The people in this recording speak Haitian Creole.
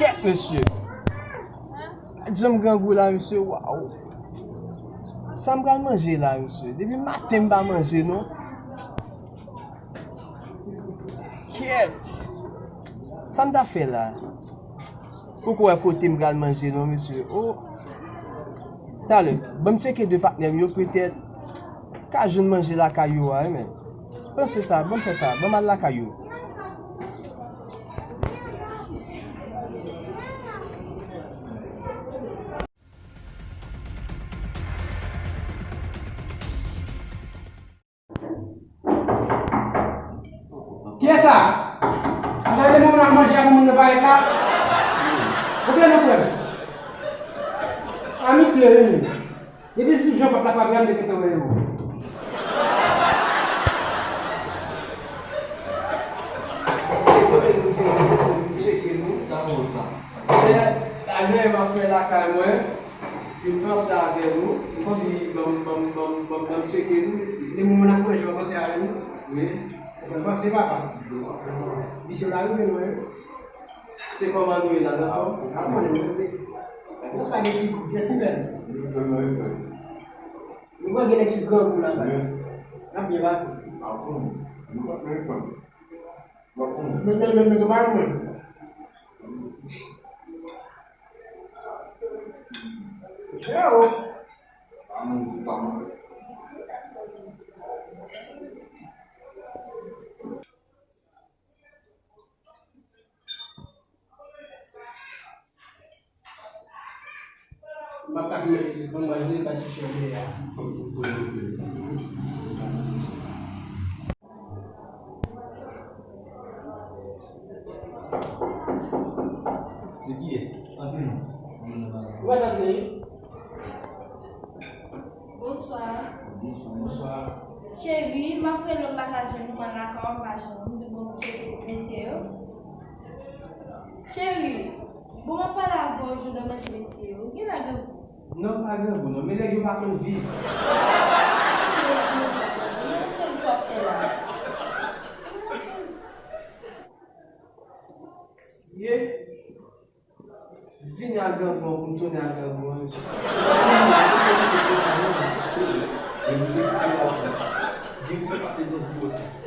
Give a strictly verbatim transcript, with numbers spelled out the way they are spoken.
Kèt, mesye. Gad jan m grangou la, mesye. Waw. Sa m pral manje la, mesye? Depi maten m pa manje, non. Kèt. Sa m ta fè la? Poko wè kote m pral manje, non, mesye. Oh. Talè, ban m tcheke de patnè m yo, petèt ka jwenn manje lakay yo a, wi, men. Panse sa, ban m fè sa, ban m al lakay yo. Kiyès sa? Ata de moun ap manje ak moun nan parèt la? Ou byen non, frè m? A, misye, wi. Depi sou jan pòt la frape a, m te gentan wè yo. Se kote nou te ye, se pou tcheke nou. Monchè, bagay m ap fè lakay mwen, vin panse avè nou, di, ban m, ban m, ban m, ban m, ban m tcheke nou, mesye. Li moun ap manje, w ap panse avè nou? Wi. Ou konn panse, papa? Misye la rive nou, wi. Se kòman nou ye la, n anfòm? N ap konnen nou poze. Yon spageti, pyès li bèl. Nou wè gen nèg ki grangou la, baz. N ap byen pase. Men, men, men, men, men, men. Yo! M ap ka fè yon manje pa ti chè a. Se kiyès? Antre non. Ou pa t ap vini? Bonswa. Bonswa. Cheri, m ap rele w, m pa ka jwenn ou, m al lakay ou, m pa jwenn ou. M di bon, m tcheke mesye yo. Cheri, bon, m ap pale avè w, jounen manje mesye yo. Ou gen la grangou? Non, m pa grangou non, men nèg yo pa konn viv. Cheri, sa w ap fè la? Ye. Vini ak grangou an pou m tounen ak grangou an, mesye. Di m te pase nan biro sa.